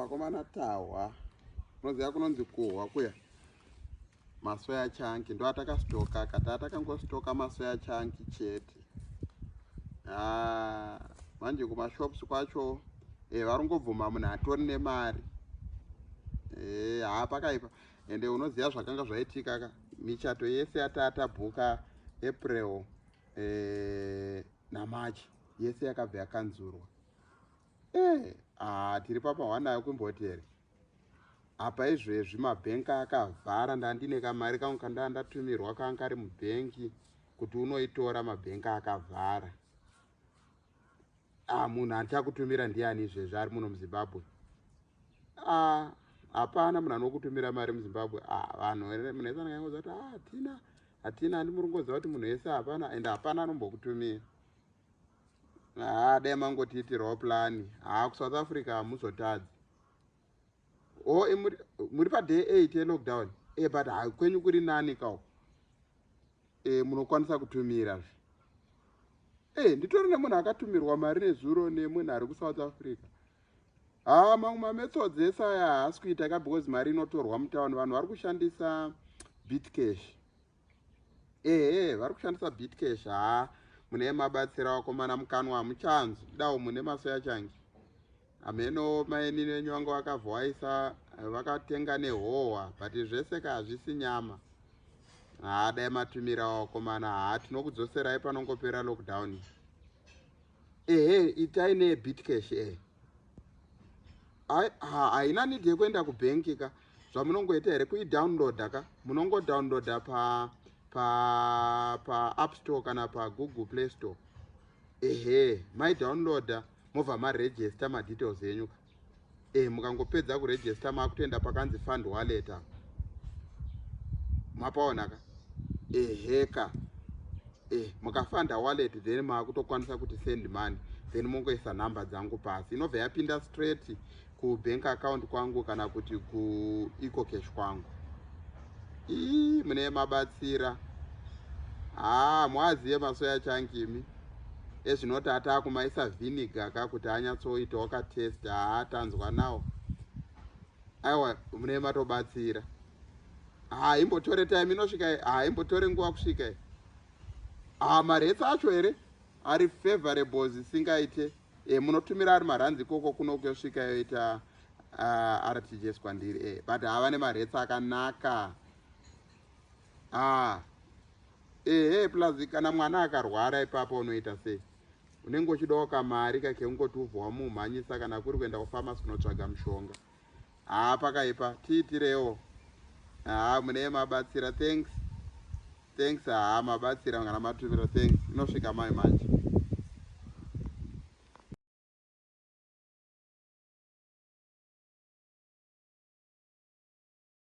Vakomana tahwa, unoziva kunonzi kuhwa kuya masoya chanki ndo atakastoka kati atakangostoka masoya chanki chete. Ah, manje kumashops kwacho varongobvuma munhu atori nemari. Haa, pakaipa. Ende unoziva zvakanga zvaitika ka, michato yese yatatabhuka April naMarch yese yakabva yakanzurwa. Ah, tiri papa kumboti here apa izvezvi mabhenki akavhara. Ndandine kamari kangu kandaa ndatumirwa kanga kari mubhenki kuti unoitora, mabhenki akavhara. Ah, munhu achakutumira ndiani izvezvi ari muno muZimbabwe? Ah, hapana munhu anokutumira mari muZimbabwe. Ah, vanhu munhu wese anenge kuti ah, hatina, hatina. Handi muri kungoziva kuti munhu wese hapana, ende hapana anombokutumira. Ha, dai mangotiitirawo plan. Ha, kuSouth Africa hamuzotadzi. O, muri paday 8 yelockdown. But ha, kwenyu kuri nani kawo. Munokwanisa kutumira zve. Nditori nemunhu akatumirwa mari nezuro nemunhu ari kuSouth Africa. Ha, mamwe mamethods ese aya haasi kuita ka, because mari inotorwa mutauni. Vanhu vari kushandisa Bitcash. Ehe, vari kushandisa Bitcash. Ha, mune mabatsira vakomana, mukanwa hamuchanzwi dawo mune masoya changi. Hameno mainini venyu vanga vakavhaisa vakatenga nehohwa, but zvese ka hazvisi nyama. Ha, dai matumira vakomana. Ha, tinokudzoserai panongopera lockdown. Ehe, itai neBitcash. Haina need yekuenda kubhenki ka. Zvamunongoita here kuidownloada ka, munongodownloada pa pa pa App Store kana paGoogle Play Store. Ehe, maidownloada, mobva maregister madetails enyu ka. Mukangopedza kuregister, makutoenda pakanzi "fund wallet" apa, mapaona ka. Eheka, mukafanda wallet, then maakutokwanisa kuti "send money", then mongoisa nhamba dzangu pasi, inobva yapinda straight kubank account kwangu kana kuti kuEcoCash kwangu. Ii, mune mabatsira. Haa, mwaziye masoya changimi ezvinoti ataakumaisa vinegar ka kuti anyatsoitawo katest. Haa, tanzwa nawo. Aiwa, mune matobatsira. Haa, imbotore time inosvika. Haa, imbotore nguva kusvika. Haa, marates acho here ari favorable zvisingaite. Munotumira ari maranzi ikoko kuno kuyosvika yoita RTGS kwandiri. But hava nemarates akanaka. Ah, ehe, plus kana mwana akarwara ipapo unoita sei? Unenge uchidawo kamari kakekungoti ubva wamumhanyisa kana kuri kuenda kufamasi kunotsvaga mushonga. Haa, pakaipa, tiitirewo. Haa, mune mabatsira. Thanks, thanks. Haa, mabatsira kana matumira. Thanks, inosvika mai manje.